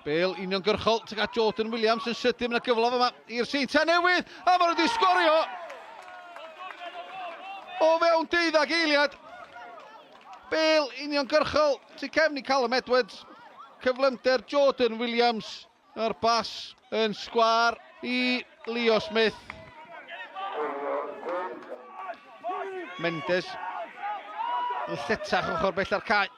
Bale uniongyrchol tuag at Jordan Williams yn sydyn, mae'n gyfle yma i'r Seintiau Newydd, a maen nhw wedi sgorio o fewn deuddag eiliad. Bale uniongyrchol tu cefn i Callum Edwards, cyflymder Jordan Williams a'r bas yn sgwâr i Leo Smith. Mendes yn lletach ochr bell ar cae.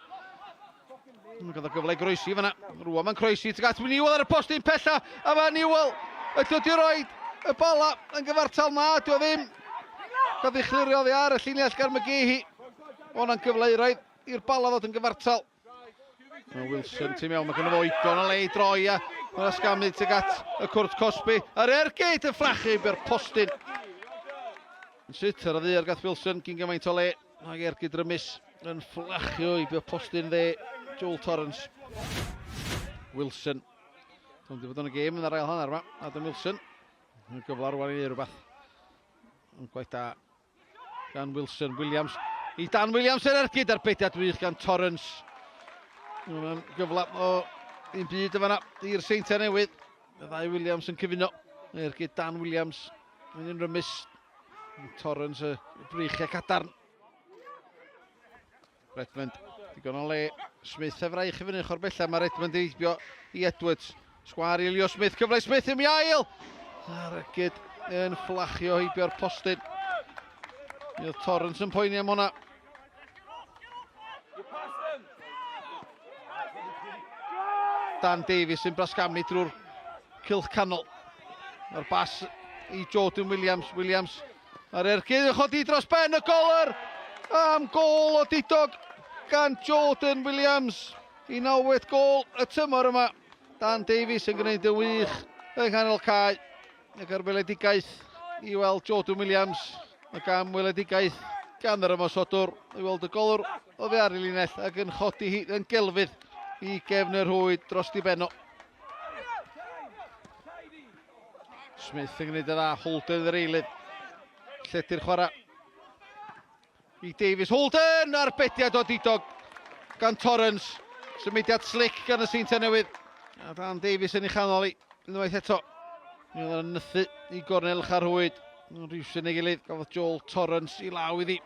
Mae'n gael gyfle i groesi fyna. Rwan mae'n croesi tuag at Newell ar y postyn pella. A mae Newell yn dod i roed y bala yn gyfartal. Na, dio ddim. Gael ei chlirio oddi ar y llinell gan McGeehy. O'na'n gyfle i roed i'r bala ddod yn gyfartal. Mae Wilson tu mewn, mae gynno fo igon o le i droi a mae'n ysgamu tuag at y cwrt cosbi. Yr ergyd yn fflachu i'r postyn. Yn sut ar y ddiar gath Wilson gyn gymaint o le. Mae ergyd rymus yn fflachio i postyn dde Joel Torrance. Wilson. Dwi'n wedi bod yn y gêm yn yr ail hanner yma. Adam Wilson. Yn gyfle rwan i wneud rhywbeth. Yn gwaith da gan Wilson. Williams i Dan Williams yr ergyd ar bediad wych gan Torrance. Mae'n gyfle o un byd y fanna i'r Seintiau Newydd. Y ddau Williams yn cyfuno. Ergyd Dan Williams yn un rymus. Torrance y breichiau cadarn. Redmond, digon o le. Smith e fraich i fyny chor bella. Mae Redmond yn eibio i Edwards. Sgwar i Leo Smith, cyfle Smith i'm ail! A'r ergyd yn fflachio heibio'r postyn. Mi oedd Torrance yn poeni am hwnna. Dan Davies yn brasgamu drwy'r cylch canol. Mae'r bas i Jordan Williams. Williams ar ergyd yn chodi dros ben y goler am gôl o didog gan Jordan Williams. I nawfed gôl y tymor yma. Dan Davies yn gwneud yn wych yng nghanol cae. Ac ar weledigaeth i weld Jordan Williams ac am weledigaeth gan yr ymosodwr i weld y golwr oddi ar y linell ac yn chodi hi yn gelfydd i gefn y rhwyd dros di benno. Smith yn gwneud y dda, Holden yr eilydd. Lledu'r chwarae i Davies. Holden! Arbediad o didog gan Torrance. Symudiad slick gan y Seintiau Newydd. A Dan Davies yn ei chanol i unwaith eto. Mi oedd yn nythu i gornel Charhwyd. Rhywsyn ei gilydd. Gafodd Joel Torrance i law iddi.